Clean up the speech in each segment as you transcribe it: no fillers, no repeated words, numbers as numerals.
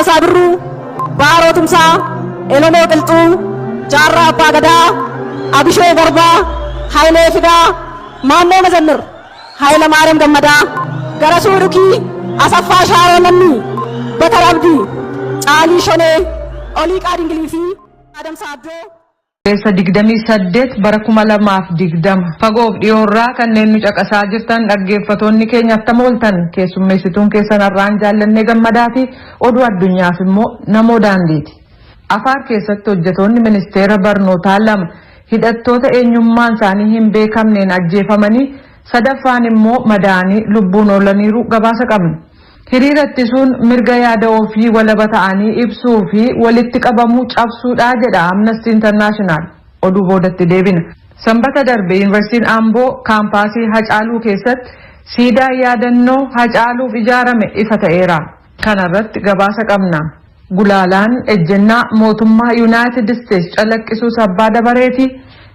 Raggaasaa Birruu, Baaroo Tumsaa, Elemoo Qilxuu, Jaarraa Abbaa Gadaa, Abishee Garbaa, Hayilee Fidaa, Maammoo Mazammir, Hayila Maariyaam Gammadaa, Garasuu Dhukii, Asaffaa Shaaroo Lammii, Bakar Abdii, Caalii Shonee, Oliiqaa Dingilii fi Adamsaa Abdoo. Keessa 28 bara 2020 fagoof dhiyoorraa kanneen nu caqasaa jirtan dhaggeeffatoonni keenya attam ooltan? Keessummeessituun keessan har'aan Jaallannee Gammadaa fi oduu addunyaaf immoo Namoo Daandiiti. Afaar keessatti hojjetoonni ministeera barnootaa lama hidhattoota eenyummaan isaanii hin beekamneen ajjeefamanii, sadaffaan immoo madaa'anii lubbuun oolaniiru, gabaasa qabna. Hiriira ittisuun mirga yaada ofii walaba ta'anii ibsuu fi walitti qabamuu cabsuudhaa jedha Amnesty International. Oduu boodatti deebina. Sanbata darbe Yuunivarsiitiin Amboo kaampaasii Hacaaluu keessatti siidaa yaadannoo Hacaaluuf ijaarame ifa ta'eera. Kana irratti gabaasa qabna. Gulaalaan ejjennaa mootummaa Yuunaayitid Isteets calaqqisuus abbaa dabareeti.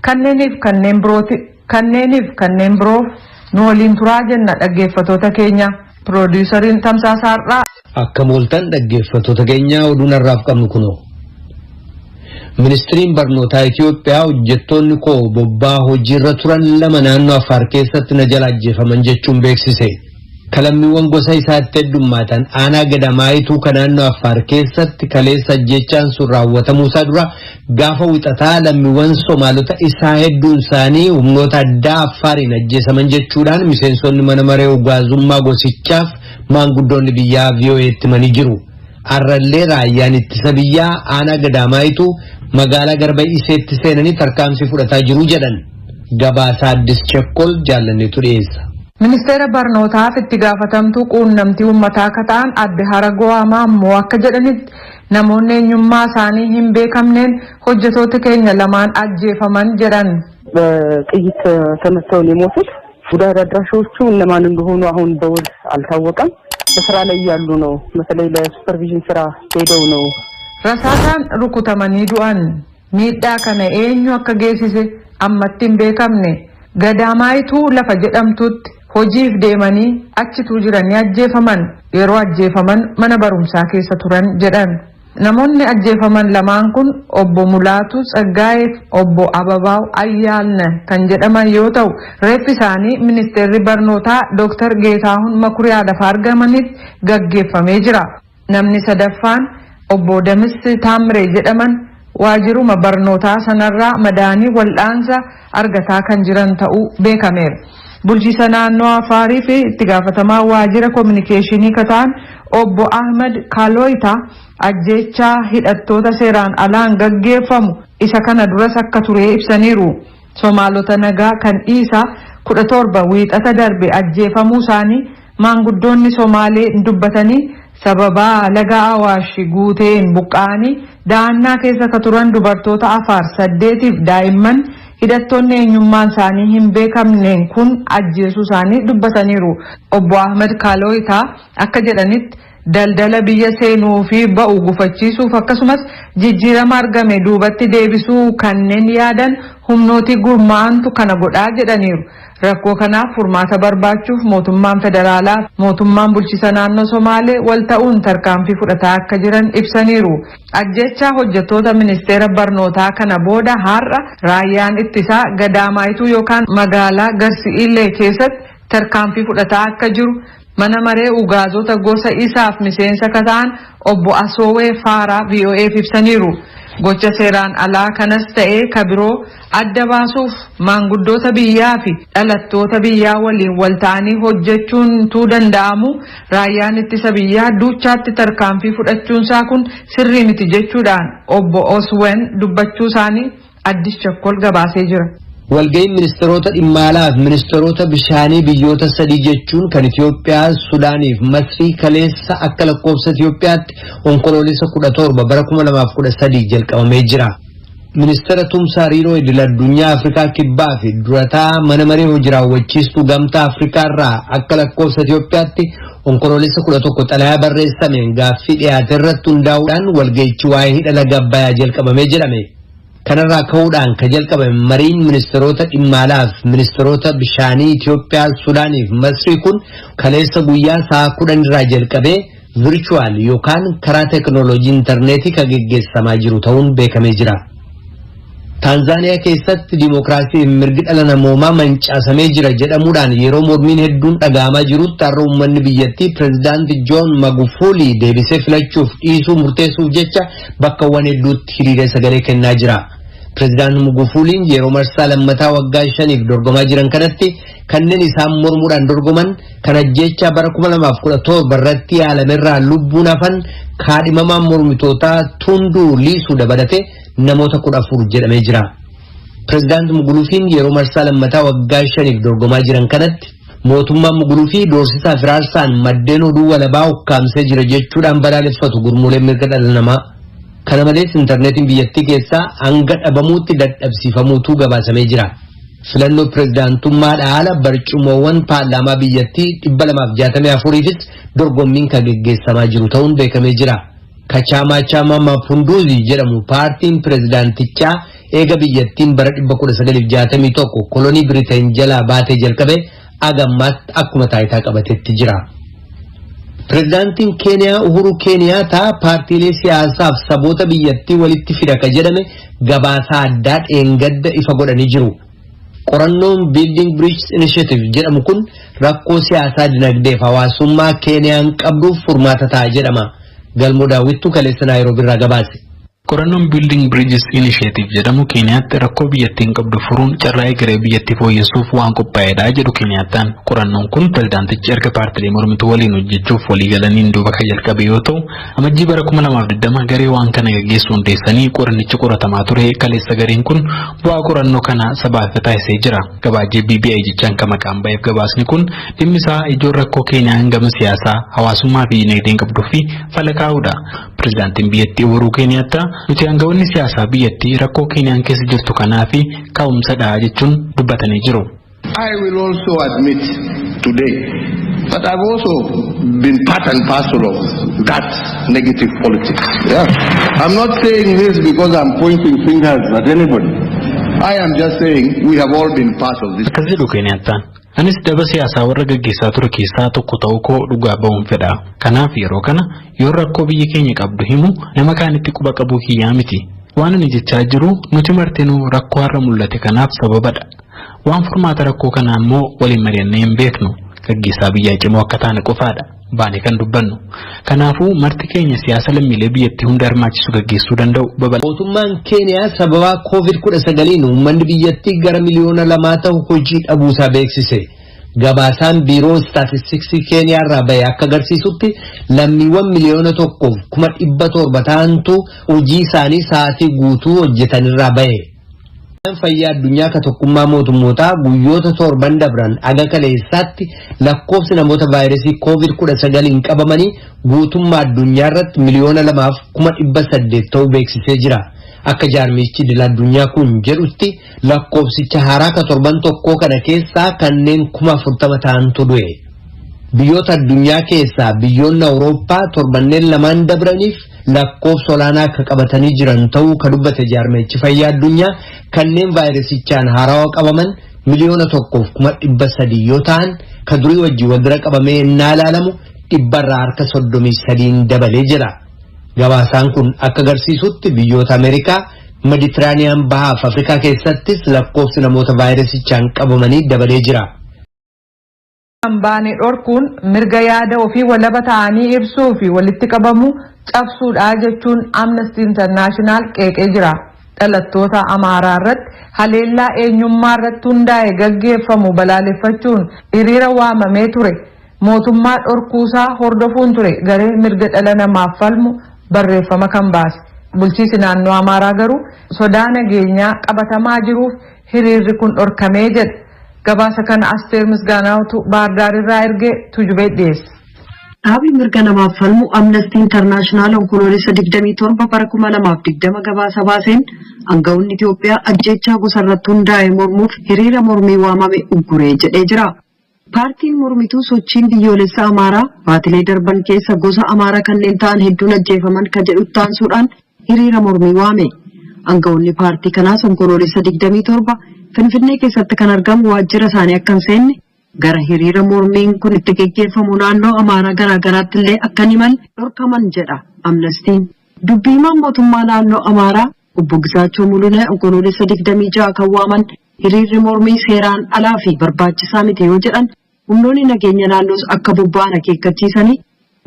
Kanneeniif kanneen birooti kanneeniif kanneen biroof nu waliin turaa jenna dhaggeeffatoota keenya. Piroodiisariin Tamsaasa har'aa. Akkam ooltan dhaggeeffattoota keenya, oduun har'aaf qabnu kunoo. Ministiriin barnootaa Itiyoophiyaa hojjettoonni koo bobbaa hojiirra turan lama naannoo Affaar keessatti na jala ajjeefaman jechuun beeksise. Kalammiiwwan gosa isaatti heddummaatan aanaa Gadamaayituu kan naannoo Affaar keessatti kaleessa ajjeechaan sun raawwatamuu isaa dura gaafa Wixataa lammiiwwan Somaalota isaa hedduun isaanii humnoota addaa Affaariin ajjeesaman jechuudhaan miseensonni mana maree ugaazummaa gosichaaf maanguddoonni biyyaa VOA'tti himanii jiru. Har'allee raayyaan ittisa biyyaa aanaa Gadaamaayituu magaalaa Garba Iseetti seenanii tarkaanfii fudhataa jiru jedhan. Gabaasaa Addis Chekkol Jaallanneetu dhiyeessa. Ministeera barnootaaf itti gaafatamtuu quunnamtii uummataa akka ta'an adde Haragoo Maammoo akka jedhanitti, namoonni eenyummaa isaanii hin beekamneen hojjetoota keenya lamaan ajjeefaman jedhan. በጥይት ተመተው ነው የሞቱት። ጉዳት አድራሾቹ እነማን እንደሆኑ አሁን በውል አልታወቀም። በስራ ላይ እያሉ ነው። በተለይ ለሱፐርቪዥን ስራ ሄደው ነው። Rasaasaan rukutamanii du'an. Miidhaa kana eenyu akka geessise ammatti hin beekamne. Gadaamaayituu lafa jedhamtutti hojiif deemanii achituu jiranii ajjeefaman. Yeroo ajjeefaman mana barumsaa keessa turan jedhan. Namoonni ajjeefaman lamaan kun obbo Mulaatu Tsaggaa'eef obbo Ababaaw Ayyaalne kan jedhaman yoo ta'u, reeffi isaanii ministeerri barnootaa Dr. Geetaahun Makuriyaa lafa argamanitti gaggeeffamee jira. Namni sadaffaan obbo Damis Taamiree jedhaman waajiruma barnootaa sanarraa madaanii wal'aansa argataa kan jiran ta'uu beekameera. Bulchiisa naannoo Afaarii fi itti gaafatamaa waajjira koominikeeshinii kataan obbo Ahmed Kaaloyita ajjeechaa hidhattoota seeraan alaan gaggeeffamu isa kana duras akka ture ibsaniiru. Somaalota nagaa kan dhiisaa 17 Wiixata darbe ajjeefamuu isaanii maanguddoonni Somaalee dubbatanii, sababaa laga Awaash guuteen buqqa'anii da'annaa keessa ka turan dubartoota Afaar saddeetiif daa'imman hidhattoonni eenyummaan isaanii hin beekamneen kun ajjeesuu isaanii dubbataniiru. Obbo Ahmed Kaaloyitaa akka jedhanitti, daldala biyya seenuu fi ba'u gufachiisuuf akkasumas jijjiirama argame duubatti deebisuu kanneen yaadan humnooti gurmaa'antu kana godhaa jedhaniiru. Rakkoo kanaaf furmaata barbaachuuf mootummaan federaalaa, mootummaan bulchiisa naannoo Somaalee wal ta'uun tarkaanfii fudhataa akka jiran ibsaniiru. Ajjechaa hojjettoota ministeera barnootaa kana booda har'a raayyaan ittisaa Gadaamaayituu yookaan magaalaa Garsi'iillee keessatti tarkaanfii fudhataa akka jiru mana maree ugaazota gosa isaaf miseensa ka ta'an obbo Asoowee Faaraa VOAf ibsaniiru. Gocha seeraan alaa kanas ta'ee ka biroo adda baasuuf maanguddoota biyyaa fi dhalattoota biyyaa waliin wal ta'anii hojjechuun tuu danda'amu, raayyaan ittisa biyyaa duuchaatti tarkaanfii fudhachuunsaa kun sirrii miti jechuudhaan obbo Oswen dubbachuu isaanii Addis Chakkol gabaasee jira. Walga'iin ministeerota dhimma alaa fi ministeerota bishaanii biyyoota sadii jechuun kan Itiyoophiyaa, Sudaanii fi Masrii kaleessa akka lakkoofsa Itiyoophiyaatti Onkoloolessa 17 bara 2013 jalqabamee jira. Ministeera tumsa hariiroo idil addunyaa Afrikaa Kibbaa fi durataa mana maree hojii raawwachiistuu Gamtaa Afrikaa irraa akka lakkoofsa Itiyoophiyaatti Onkoloolessa 11 xalayaa barreessameen gaaffii dhiyaate irratti hundaa'uudhaan walga'ichi waa'ee hidha laga Abbayyaa jalqabamee jedhame. Kanarraa ka'uudhaan ka jalqabame mariin ministeerota dhimma alaa fi ministeerota bishaanii Itiyoophiyaa, Sudaanii fi Masrii kun kaleessa guyyaa sa'a 10 irraa jalqabee Virtual yookaan karaa teekinooloojii intarneetii kan geggeessamaa jiru ta'uun beekamee jira. Taanzaaniyaa keessatti dimookiraasii mirgi dhala namoomaa mancaasamee jira jedhamuudhaan yeroo mormiin hedduun dhaga'amaa jirutti, har'a uummanni biyyattii pireezidaanti Joon Magufuli deebisee filachuuf dhiisuu murteessuuf jecha bakkawwan hedduutti hiriira sagalee kennaa jira. Pireezidaanti Magufuliin yeroo marsaa lammataa waggaa 5f dorgomaa jiran kanatti, kanneen isaan mormuudhaan dorgoman kan ajjeechaa bara 2017 irratti yaalamerraa lubbuun hafan kaadhimamaan mormitootaa Tunduu Liisuu dabalatee namoota 14 jedhamee jira. Pireezidaanti Muguluufiin yeroo marsaa lammataa waggaa 5f dorgomaa jiran kanatti, mootummaan Muguluufii doorsisaa fi raarsaan maddeen oduu walabaa ukkaamsee jira jechuudhaan balaaleffatu gurmuuleen mirga dhala namaa. Kana malees, intarneetiin biyyattii keessaa hanga dhabamuutti dadhabsiifamuutu gabaasamee jira. Filannoo pireezidaantummaadha ala barcumoowwan paarlaamaa biyyattii 264fis dorgommiin kan geggeessamaa jiru ta'uun beekamee jira. Ka Chama Cha Mapinduzi jedhamu paartiin pireezidaantichaa eega biyyattiin bara 1961 kolonii Biriteen jalaa baatee jalqabe agammaatti akkuma taayitaa qabatetti jira. Pireezidaantiin Keeniyaa Uhuru Keeniyaataa paartiilee siyaasaaf saboota biyyattii walitti fida ka jedhame gabaasaa addaa dheengadda ifa godhanii jiru. Qorannoon Building Bridges Initiative jedhamu kun rakkoo siyaasaa, dinagdeef hawaasummaa Keeniyaan qabduuf furmaata ta'a jedhama. Galmoo Daawwittuu kaleessa Naayiroobii irraa gabaase. Qorannoon Building Bridges Initiative jedhamu Keeniyaatti rakkoo biyyattiin qabdu furuun carraa egeree biyyattii fooyyessuuf waan qophaa'edha jedhu Keeniyaattaan. Qorannoon kun pirezidaantichi erga paartilee mormituu waliin hojjechuuf walii galaniin duuba kan jalqabe yoo ta'u, Amajjii bara 2020 garee waan kana gaggeessu hundeessanii qorannichi qoratamaa ture. Kaleessa gareen kun bu'aa qorannoo kana sabaaf taasisee jira. Gabaajee BBI jechaan kan maqaan ba'eef gabaasni kun dhimmi isaa ijoon rakkoo Keeniyaan gama siyaasaa, hawaasummaa fi dinagdeen qabduu fi fala kaa'uudha. Pirezidaantiin biyyattii Uhuruu Keeniyaattaa nuti aangawoonni siyaasaa biyyattii rakkoo Keeniyaan keessa jirtu kanaa fi ka'umsadha jechuun dubbatanii jiru. I will also admit today that I've also been part and parcel of that negative politics. Yeah. I'm not saying this because I'm pointing fingers at anybody. I am just saying we have all been part of this. Akkas jedhu Keeniyaattaan. Anis daba siyaasaa warra gaggeessaa ture keessaa tokko ta'uu koo dhugaa ba'uun fedha. Kanaaf yeroo kana yoo rakkoo biyyi keenya qabdu himu, nama kaanitti quba qabuu kiyyaa miti. Waan ani jechaa jiru, nuti martinuu rakkoo har'a mul'ate kanaaf sababadha. Waan furmaata rakkoo kanaa immoo waliin mari'annee hin beeknu. Gaggeessaa biyyaa cimoo akka taane qofaadha baane kan dubbannu. Kanaafuu marti keenya siyaasa lammiilee biyyattii hunda hirmaachisu gaggeessuu danda'u babal'aa. Mootummaan Keeniyaa sababaa COVID-19n uummanni biyyattii gara miliyoona 2 ta'u hojii dhabuusaa beeksise. Gabaasaan biiroo istaatistiksii Keeniyaa irraa bahe akka agarsiisutti, lammiiwwan 1,700,000 ta'antu hojii isaanii sa'aatii guutuu hojjetanirraa bahe. Fayyaa addunyaa ka Tokkummaa Mootummootaa guyyoota 7n dabran aga kaleessaatti lakkoofsi namoota vaayirasii COVID-19n qabamanii guutummaa addunyaa irratti 2,800,000 ta'uu beeksisee jira. Akka jaarmichi idil addunyaa kun jedhutti, lakkoofsicha haaraa ka torban tokkoo kana keessaa kanneen 40,000 ta'antu du'e. Biyyoota addunyaa keessaa biyyoonni Awurooppaa torbanneen lamaan dabraniif lakkoofsa olaanaa akka qabatanii jiran ta'uu ka dubbate jaarmichi fayyaa addunyaa, kanneen vaayirasichaan haarawaa qabaman 1,300,000 yoo ta'an, ka durii wajjin wal bira qabamee innaa ilaalamu 33%n dabalee jira. Gabaasaan kun akka agarsiisutti, biyyoota Ameerikaa, Meditiraaniyaan Bahaa fi Afrikaa keessattis lakkoofsi namoota vaayirasichaan qabamanii dabalee jira. Kan baane dhorkuun mirga yaada ofii walaba ta'anii ibsuu fi walitti qabamu cabsuudha jechuun Amnesty International qeeqee jira. Dhalattoota Amaaraa irratti haleellaa eenyummaa irratti hundaa'e gaggeeffamu balaaleffachuun hiriira waamamee ture mootummaa dhorkuusaa hordofuun ture garee mirga dhala namaaf falmu barreeffama kan baase. Bulchiisi naannoo Amaaraa garuu sodaa nageenyaa qabatamaa jiruuf hiriirri kun dhorkamee jedhe. Gabaasa kana Asteer Misgaanaawtu Baardaar irraa ergee, Tujubee dhiyeessa. Dhaabni mirga namaaf falmu Amnesty International Onkoloolessa 27 bara 2020 gabaasa baaseen, aangawoonni Itoophiyaa ajjeechaa gosa irratti hundaa'e mormuuf hiriira mormii waamame ugguree jedhee jira. Paartiin mormituu Sochiin Biyyoolessa Amaaraa baatilee darban keessa gosa Amaaraa kanneen ta'an hedduun ajjeefaman ka jedhu taansuudhaan hiriira mormii waame. Aangawoonni paartii kanaas Onkoloolessa 27 Finfinnee keessatti kan argamu waajjira isaanii akka hin seenne Gara hiriira mormiin kun itti geggeeffamu naannoo Amaaraa garaa garaatti illee akka hin imalle dhorkaman jedha Amnestiin. Dubbii himaan mootummaa naannoo Amaaraa Obbo Gizaachoo Mulunee Onkoloolessa 26 kan waaman hiriirri mormii seeraan alaa fi barbaachisaa miti yoo jedhan, humnoonni nageenya naannoos akka bobba'an akeekkachiisanii,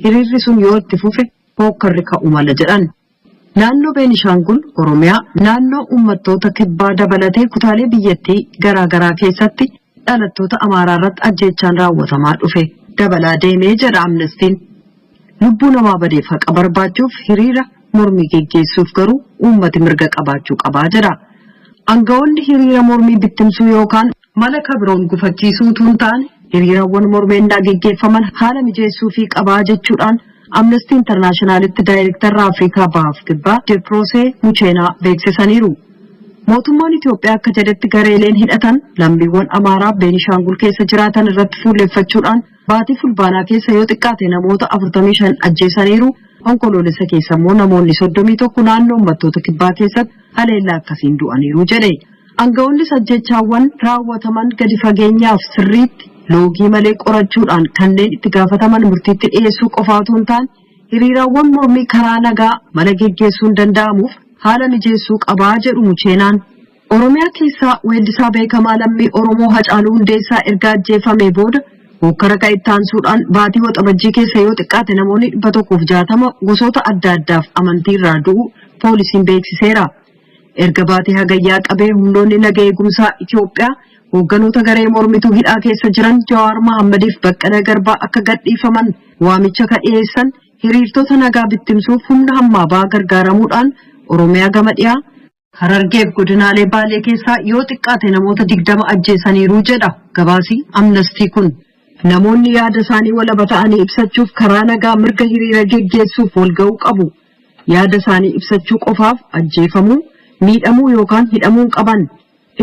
hiriirri sun yoo itti fufe hookkarri ka'u mala jedhan. Naannoo Beenishaangul, Oromiyaa, naannoo uummattoota kibbaa dabalatee kutaalee biyyattii garaa garaa keessatti dhalattoota Amaaraa irratti ajjeechaan raawwatamaa dhufe dabalaa deemee jedha Amnestiin. Lubbuu namaa badeef haqa barbaachuuf hiriira mormii geggeessuuf garuu uummati mirga qabaachuu qabaa jedha. Angawoonni hiriira mormii bittimsuu yookaan mala kabiroon gufachiisuu utuu hin taane hiriirawwan mormii ennaa geggeeffaman haala mijeessuufii qabaa jechuudhaan Amnestii Internaashinaalitti daayirektarra Afrikaa Bahaaf Kibbaa Deproosee Mucheenaa beeksisaniiru. Mootummaan Itoophiyaa akka jedhetti gareeleen hidhatan lammiiwwan Amaaraa Beenishaangul keessa jiraatan irratti fuulleffachuudhaan baatii Fulbaanaa keessa yoo xiqqaate namoota 45 ajjeesaniiru, Onkoloolessa keessa immoo namoonni 31 naannoo uummattoota kibbaa keessatti haleellaa akkasiin du'aniiru jedhe. Angawoonnis ajjeechaawwan raawwataman gadi fageenyaaf sirriitti loogii malee qorachuudhaan kanneen itti gaafataman murtiitti dhiyeessuu qofaa utuu hin taane hiriiraawwan mormii karaa nagaa mala geggeessuun danda'amuuf haala mijeessuu qabaa jedhu Mucheenaan. Oromiyaa keessaa weellisaa beekamaa lammii Oromoo Hacaaluu Hundeessaa erga ajjeefamee booda hookkara ka'e itti aansuudhaan baatii Waxabajjii keessa yoo xiqqaate namoonni 160 gosoota adda addaaf amantii irraa du'uu poolisiin beeksiseera. Erga baatii Hagayyaa qabee humnoonni naga eegumsaa Itoophiyaa hoogganoota garee mormituu hidhaa keessa jiran Jawaar Mahaammadiif Baqqalaa Garbaa akka gadhiifaman waamicha ka dhiyeessan hiriirtota nagaa bittimsuuf humna hammaa ba'aa gargaaramuudhaan Oromiyaa gama dhiyaa, Harargeef godinaalee Baalee keessaa yoo xiqqaate namoota 20 ajjeesaniiru jedha gabaasi Amnestii kun. Namoonni yaada isaanii walaba ta'anii ibsachuuf karaa nagaa mirga hiriira geggeessuuf walga'uu qabu. Yaada isaanii ibsachuu qofaaf ajjeefamuu, miidhamuu yookaan hidhamuu hin qaban.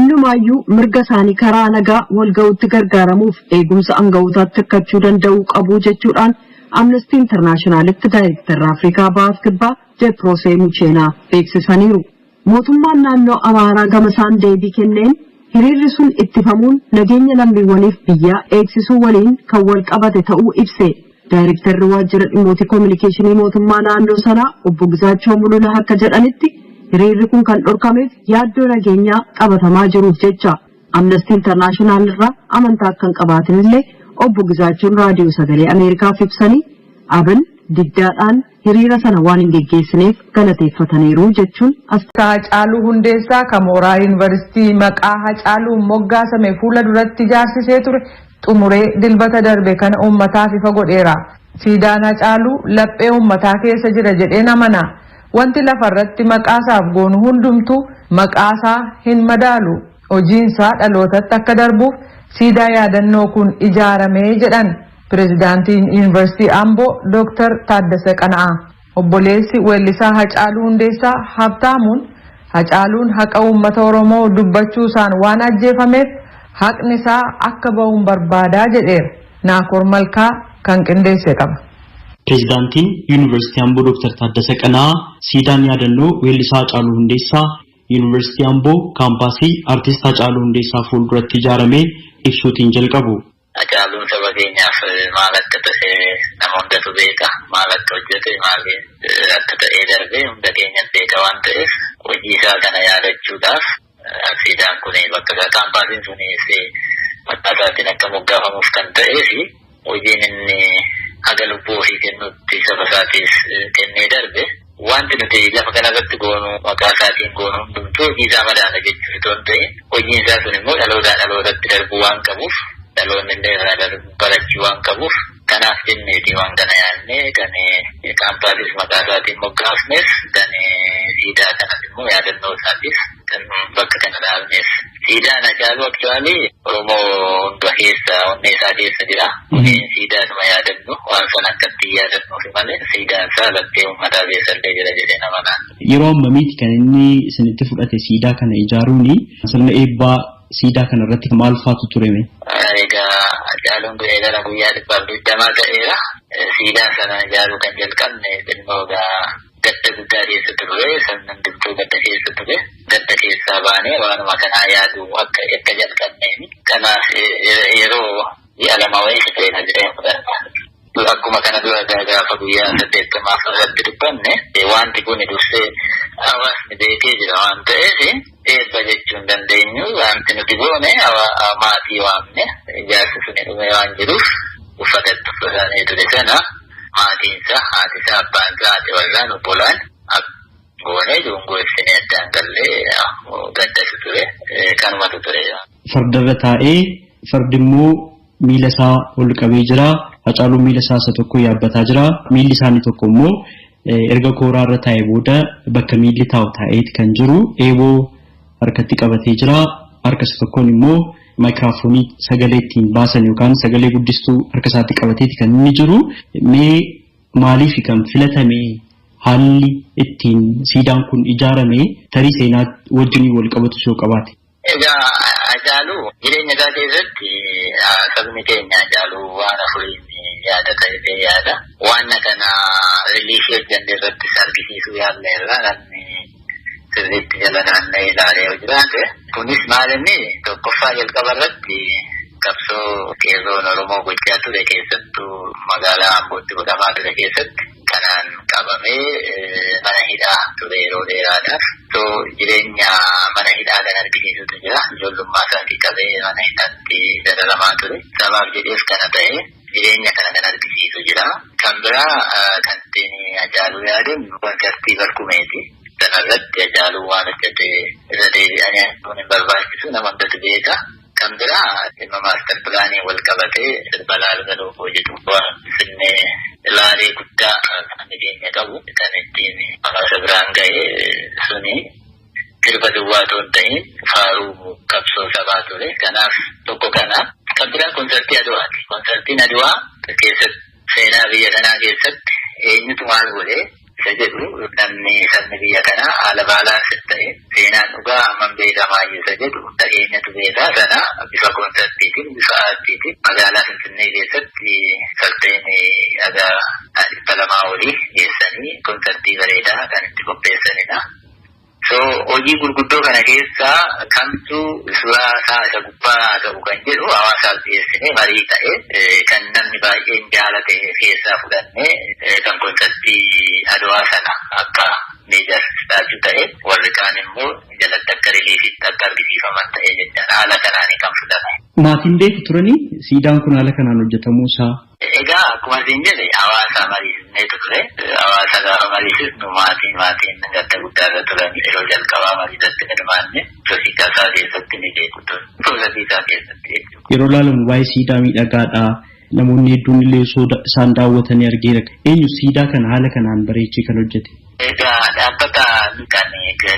Innumaayyuu mirga isaanii karaa nagaa walga'uutti gargaaramuuf eegumsa anga'ootaatti hirkachuu danda'uu qabu jechuudhaan Amnestii Internaashinaalitti daayirektarri Afrikaa Bahaaf Kibbaa Deproosee Mucheenaa beeksisaniiru. Mootummaan naannoo Amaaraa gama isaan deebii kenneen hiriirri sun ittifamuun nageenya lammiiwwaniif biyyaa eegsisuu waliin kan wal qabate ta'uu ibse. Daayirektarri waajjira dhimmootii kominikeeshinii mootummaa naannoo sanaa obbo Gizaachoo Mulunah akka jedhanitti hiriirri kun kan dhorkameef yaaddoo nageenyaa qabatamaa jiruuf jecha. Amnestii Internaashinaal irraa amantaa akka hin qabaatin illee obbo Gizaachoon raadiyoo sagalee Ameerikaaf ibsanii Abin diddaadhaan hiriira sana waan hin geggeessineef galateeffataniiru jechuun as Haacaaluu Hundeessaa ka mooraa Yuunivarsiitii maqaa Hacaaluun moggaasame fuula duratti ijaarsisee ture xumuree Dilbata darbe kana uummataaf ifa godheera. Siidaan Hacaaluu laphee uummataa keessa jira jedheen amana. Wanti lafarratti maqaasaaf goonu hundumtuu maqaasaa hin madaalu. Hojiin isaa dhalootatti akka darbuuf siidaa yaadannoo kun ijaarame jedhan Pireezidaantiin Yuunivarsiitii Amboo Dooktar Taaddasa Qana'aa. Obboleessi weellisaa Hacaaluu Hundeessaa Habtaamuun Hacaaluun haqa uummata Oromoo dubbachuu isaan waan ajjeefameef haqni isaa akka ba'uun barbaadaa jedheera. Naakoor Malkaa kan qindeesse qaba. Pireezidaantiin Yuunivarsiitii Amboo Dooktar Taaddasa Qana'aa siidaan yaadannoo weellisaa Hacaaluu Hundeessaa Yuunivarsiitii Amboo kaampaasii Artist Hacaaluu Hundeessaa fuulduratti ijaarame ibsuutiin jalqabu. Hacaaluun saba keenyaaf maal akka ta'e nama hundatu beeka. Maal akka hojjete, maal akka ta'ee darbe hunda keenya beeka waan ta'eef, hojii isaa kana yaadachuudhaaf siidaan kun bakka isaa, kaampaasiin sunis maqaa isaatiin akka moggaafamuuf kan ta'ee fi hojiin inni haga lubbuu ofii kennutti saba isaatiif kennee darbe, wanti nuti lafa kanarratti goonu, maqaa isaatiin goonu hundumtuu hojii isaa madaala jechuuf itoo hin ta'in, hojiin isaa sun immoo dhalootaa dhalootatti darbuu waan qabuuf, dhaloonni illee irraa barachuu waan qabuuf, kanaaf jenneeti waan kana yaadnee kan kaampaasiis maqaa isaatiin moggaafnes, kan siidaa kanas immoo yaadannoo isaatiif kan bakka kana dhaabnes. Siidaan Hacaaluu actually Oromoo hunda keessa, onnee isaa keessa jira. Kuni siidaadhuma yaadannu waan sana akkatti yaadannuufi malee siidaan isaa laphee uummataa keessa illee jira jedhee nama naan. Yeroo ammamiiti kan inni isinitti fudhate siidaa kana ijaaruuni? Sirna eebbaa siidaa kana irratti maal faatu tureme? Egaa Hacaaluun du'ee gara guyyaa 120 ta'eera. Siidaa sana ijaaruu kan jalqabne xinnoo egaa gadda guddaa keessa turre, sabni hundumtuu gadda keessa ture. Gadda keessaa baanee waanuma kanaa yaaduu akka erga jalqabneeni. Kanaaf yeroo Ji'a 2 wayii fixeera jedhee fudhadha. Akkuma kana dura gaafa guyyaa 80ffaa irratti dubbanne, wanti kun dursee hawaasni beekee jira waan ta'eef eebba jechuu hin dandeenyu. Wanti nuti goone, maatii waamne, ijaarsi suni dhume waan jiruuf uffata itti uffatanii ture sana maatiinsa, haatisaa, abbaansaa, haati warraan, obbolaan goonee dungoo ibsinee addaan gallee gaddatu ture, kanumatu ture. Fardarra taa'ee, fardi immoo miila isaa ol qabee jira. Hacaaluun miila isaa isa tokko yaabbataa jira. Miilli isaanii tokko immoo erga kooraa irra taa'ee booda bakka miilli taa'u taa'eeti kan jiru. Eeboo harkatti qabatee jira. Harka isa tokkoon immoo maayikiraafoonii sagalee ittiin baasan yookaan sagalee guddistuu harka isaatti qabateeti kan inni jiru. Mee maaliif kan filatame, haalli ittiin siidaan kun ijaarame tarii seenaa wajjin wal qabatu yoo qabaate? Egaa, Hacaaluu jireenya isaa keessatti sabni keenya Hacaaluu waan afuriin yaada ta'ee yaada. Waan kana reliefii hojjenne irrattis argisiisuu yaadne irraa namni sirriitti jala naanna'ee ilaalee yoo jiraate. Kunis maal, inni tokkoffaa jalqaba irratti qabsoo qeerroon Oromoo gochaa ture, keessattuu magaalaa Ambootti godhamaa ture keessatti kanaan qabamee mana hidhaa ture yeroo dheeraadhaaf. So jireenya mana hidhaa kan argisiisutu jira. Ijoollummaa isaatii qabee mana hidhaatti dararamaa ture. Sabaaf jedheef kana ta'e, jireenya kana kan argisiisu jira. Kan biraa kan ittiin Hacaaluu yaadannu konsartii Barkumeeti. Sanarratti Hacaaluu waan hojjete irra deebi'anii arguun hin barbaachisu, nama hundatu beeka. Kan biraa dhimma master planii wal qabatee sirba Laalgaloo koo jedhu, waan Finfinnee laalee guddaa kan keenya qabu kan ittiin hawaasa biraan ga'e suni sirba duwwaa otoo hin ta'in faaruu qabsoo sabaa ture. Kanaaf tokko kana. Kan biraa konsartii Aduwaati. Konsartiin Aduwaa keessatti seenaa biyya kanaa keessatti eenyutu maal godhe isa jedhu, namni sabni biyya kanaa haala balance ta'e seenaan dhugaa hammam beekamaa isa jedhu dhageenyatu beekaa. Sana bifa konsartiitiin, bifa aartiitiin magaalaa Finfinnee keessatti fardeen dhagaa 200 olii geessanii konsartii bareedaa kan itti qopheessanidha. So hojii gurguddoo kana keessaa kamtu suuraa isaa isa gubbaa haa ta'u kan jedhu hawaasaaf dhiyeessinee marii ta'e, kan namni baay'een jaalate keessaa fudhannee kan konsartii Adwaa sana akka major statue ta'e, warri kaan immoo jalatti akka reliefitti akka argisiifaman ta'e jechaadha. Haala kanaan kan fudhame. Maatiin beeku turanii siidaan kun haala kanaan hojjetamuu isaa? Egaa, akkuma isin jedhe, hawaasa mariisisnee turre. Hawaasa gaafa mariisisnu maatiin gadda guddaa irra turan. Yeroo jalqabaa mariisatti hirmaanne sosiikaa isaa keessatti ni beeku ture. Soosii isaa keessatti jechuudha. Yeroo ilaalamu baay'ee siidaa miidhagaadha. Namoonni hedduun illee osoo isaan daawwatanii argeera. Eenyu siidaa kana haala kanaan bareechee kan hojjete? Egaa, dhaabbata kan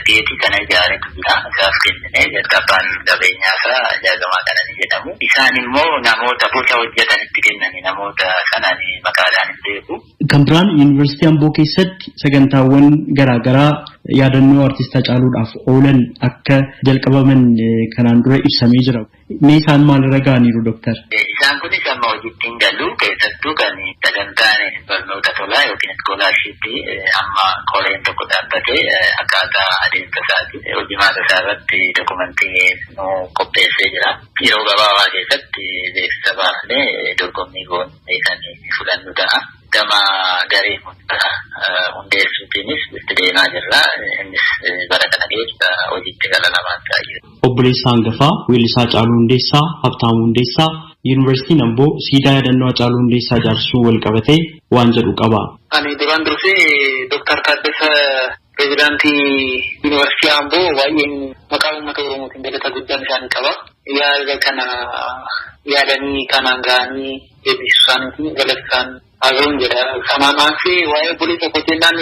geetii kana ijaaretu jira. Isaaf kenninee jalqabaan qabeenyaa isaa Jaagamaa Qananii jedhamu. Isaan immoo namoota boca hojjetanitti kennani, namoota sanaan maqaadhaan hin beeku. Kan biraan Yuunivarsiitii Amboo keessatti sagantaawwan garaagaraa yaadannoo artist Hacaaluudhaaf oolan akka jalqabaman kanaan dura ibsamee jira. Mee isaan maalirra ga'aniiru, Dooktar? Isaan kunis amma hojiitti hin galu. Keessattuu kan sagantaan barnoota tolaa yookiin scholarshippii amma koreen tokko dhaabbatee akkaataa adeemsa isaati hojimaata isaa irratti dokumentii nu qopheessee jira. Yeroo gabaabaa keessatti beeksisa baafnee dorgommii goonee kan fudhannu ta'a. Gama garee hundeessuutiinis itti deemaa jirra. Innis bara kana keessa hojiitti gala lamaan ta'a. Obboleessa hangafaa weellisaa Hacaaluu Hundeessaa, Habtaamuu Hundeessaa, Yuunivarsiitiin Amboo siidaa yaadannoo Hacaaluu Hundeessaa ijaarsisuu wal qabatee waan jedhu qaba. Ani duraan dursee Dooktar Taaddasa, pireezidaantii Yuunivarsiitii Amboo, baay'een maqaa uummata Oromootiin galata guddaan isaanii qaba. Yaada kana yaadanii kanaan ga'anii eebbisuu isaaniitiin galata isaanii haa ga'uun jedha. Sanaan aansee waa'ee obboleessa koo jennaan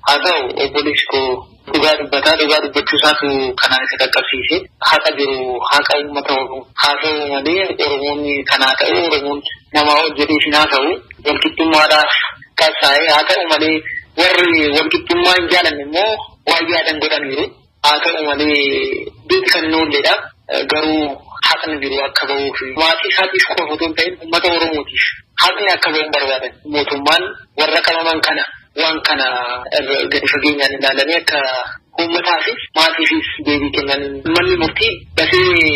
haa ta'u, obboleessi koo dhugaa dubbataa, dhugaa dubbachuu isaatu kanaan isa qaqqabsiise. Haqa jiru, haqa uummata Oromoo haa ta'u malee, Oromoonni kanaa ta'u, Oromoon namaa ol jedhee isin haa ta'u, walqixxummaadhaaf qabsaa'ee haa ta'u malee, warri walqixxummaa hin jaalanne immoo waan yaadan godhaniiru. Haa ta'u malee, duuti kan hin oolledha. Garuu haqni jiru akka bahuuf, maatii isaatiif qofa otoo hin ta'in uummata Oromootiif haqni akka bahu barbaadan. Mootummaan warra qabaman kana waan kana gadi fageenyaan ilaalanii akka uummataafis maatiifis deebii kennan, manni murtii dafee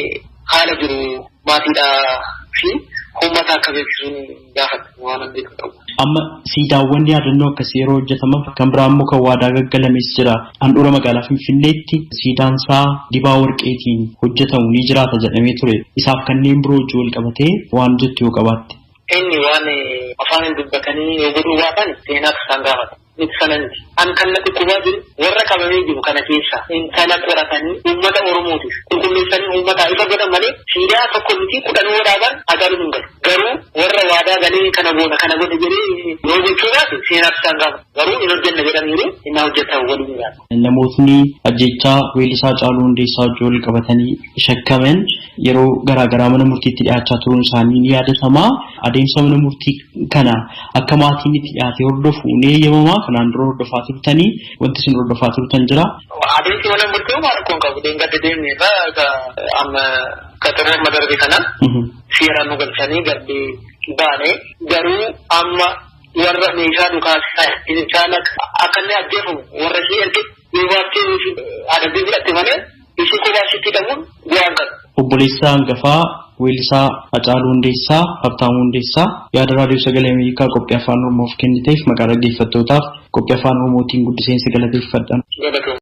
haala jiru maatiidhaa fi Uummata akka beeksisuun gaafata waan beeku qabu. Amma siidaawwan yaadannoo akkasii yeroo hojjetaman kan biraa immoo kan waadaa gaggalames jira. Handhuura magaalaa Finfinneetti siidaan isaa dibaa warqeetiin hojjetamu ni jiraata jedhamee ture. Isaaf kanneen biroo wajjin wal qabatee waan jettu yoo qabaatte. Inni waan afaan dubbatanii yoo godhuu baatan seenaatu isaan gaafata. Miti sana miti. An kan natti qubaa jiru warra qabamee jiru kana keessa intala qoratanii uummata Oromootiif qulqulleessanii uummataa ifa godhan malee siidaa tokko miti 10 yoo dhaaban Hacaaluun hin galu. Garuu warra waadaa galee kana goona kana godhe jedhee yoo gochuu baate seenaatu isaan gaafata. Garuu hin hojjenna jedhaniiru inni hojjetan waliin jiraatu. Namootni ajjeechaa weellisaa Haacaaluu Hundeessaa wajjin wal qabatanii shakkaman yeroo garaa garaa mana murtiitti dhiyaachaa turuun isaanii ni yaadatama. Adeemsa mana murtii kana akka maatiin itti dhiyaatee hordofu ni eeyyamamaa? Kanaan dura hordofaa turtanii wanti isin hordofaa turtan jira? Adeemsi mana murtii homaa rakkoo hin qabu. Deengadda deemne irraa amma qaxaroo amma darbe kana seeraan nu galchanii gadi baane, garuu amma warra meeshaa dhukaasaa akka inni ajjeefamu warra ishee erge yuunivarsiitiin adabbii fudhatte malee ishee kophaa isheetti hidhamuun bu'aa hin qabu. Obboleessa hangafaa weellisaa Hacaaluu Hundeessaa, Habtaamuu Hundeessaa, yaada Raadiyoo Sagalee Ameerikaa qophii Afaan Oromoof kenniteef maqaa dhaggeeffattootaaf qophii Afaan Oromootiin guddiseen si galateeffadha.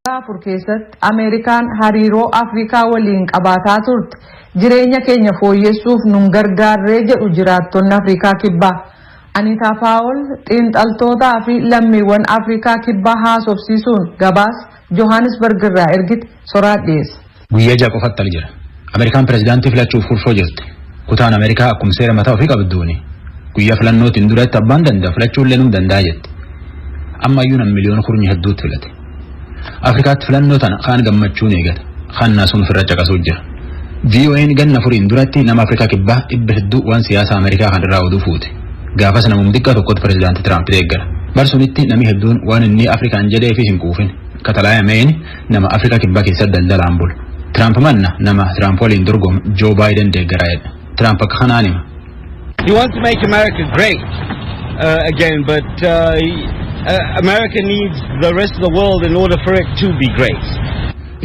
4 keessatti Ameerikaan hariiroo Afrikaa waliin qabaataa turte jireenya keenya fooyyessuuf nun gargaarree jedhu jiraattonni Afrikaa Kibbaa. Aniitaa Paawol xiinxaltootaa fi lammiiwwan Afrikaa Kibbaa haasofsiisuun gabaasa Johaanisbarg irraa ergite soraat dhiyeessa. Guyyaa 6 qofatti al jira. Ameerikaan pirezidaantii filachuuf kurfoo jirti. Kutaan Ameerikaa akkuma seera mataa ofii qabduuni guyyaa filannootiin duratti abbaan danda'a filachuullee num danda'a jetti. Ammayyuu nam miliyoona kurnyi hedduutti filate. Afrikaatti filannoo tana kaan gammachuun eegata. Kaan naasuun ofirra caqasuu jira. VOA'n ganna 4n duratti nama Afrikaa Kibbaa dhibba hedduu waan siyaasa Ameerikaa kan irraa oduu fuute. Gaafas namum xiqqaa tokkotti pirezidaantii Tiraamp deeggara. Bar sunitti nami hedduun waan inni Afrikaan jedhee fi hin quufin. Katalaaya Meen nama Afrikaa Kibbaa keessatti daldalaan bulu. Tiraamp manna nama Tiraamp waliin dorgomu Joo Baayiden deeggaraa jedha. Tiraamp akka kanaan hima. He wants to make America great again, but America needs the rest of the world in order for it to be great.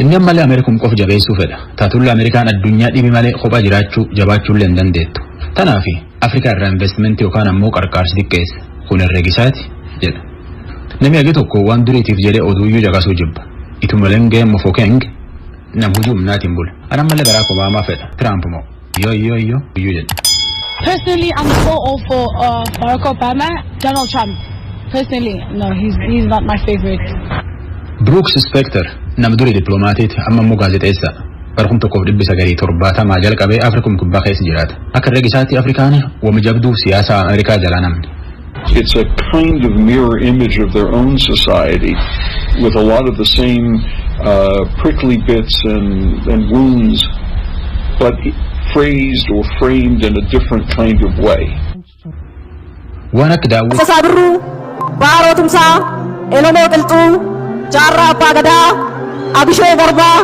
Inni ammallee Ameerikum qofa jabeessuu fedha. Taatulla Ameerikaan addunyaa dhibi malee kophaa jiraachuu jabaachuullee hin dandeettu. Tanaaf Afrikaa irraa investimentii yookaan ammoo qarqaarsi xiqqeessa. Kun herregisaati jedha. Namni hagi tokko waan duriitiif jedhee oduuyyuu caqasuu jibba. Itumalengee Mofokeng nam hojii humnaatiin bula. Ani ammallee Barack Obaamaa fedha. Tiraamp moo yoo yoo yoo iyyuu jedha. Personally, I'm so all for Barack Obama. Donald Trump. Personally, no, he's not my favorite. Brooks Spector nama durii dippiloomaatiiti, amma immoo gaazexeessa. Bara 1970 jalqabee Afrikum Kibbaa keessa jiraata. Akka herrega isaatti Afrikaan wama jabduu siyaasa Ameerikaa jalaa namni. It's a kind of mirror image of their own society with a lot of the same prickly bits and wounds, but phrased or framed in a different kind of way. Waan akka daawwit Tasasaa Birruu, Baaroo Tumsaa, Elemoo Qilxuu, Jaarraa Abbaa Gadaa, Abishee Garbaa,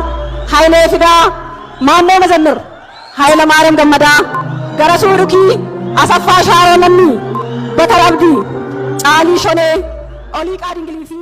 Hayilee Fidaa, Maannoo Mazammir, Hayila Maariyaam Gammadaa, Garasuu Dhukii, Asaffaa Shaaroo Lammii, Bakar Abdii, Caalii Shonee, Oliiqaa Dingilii fi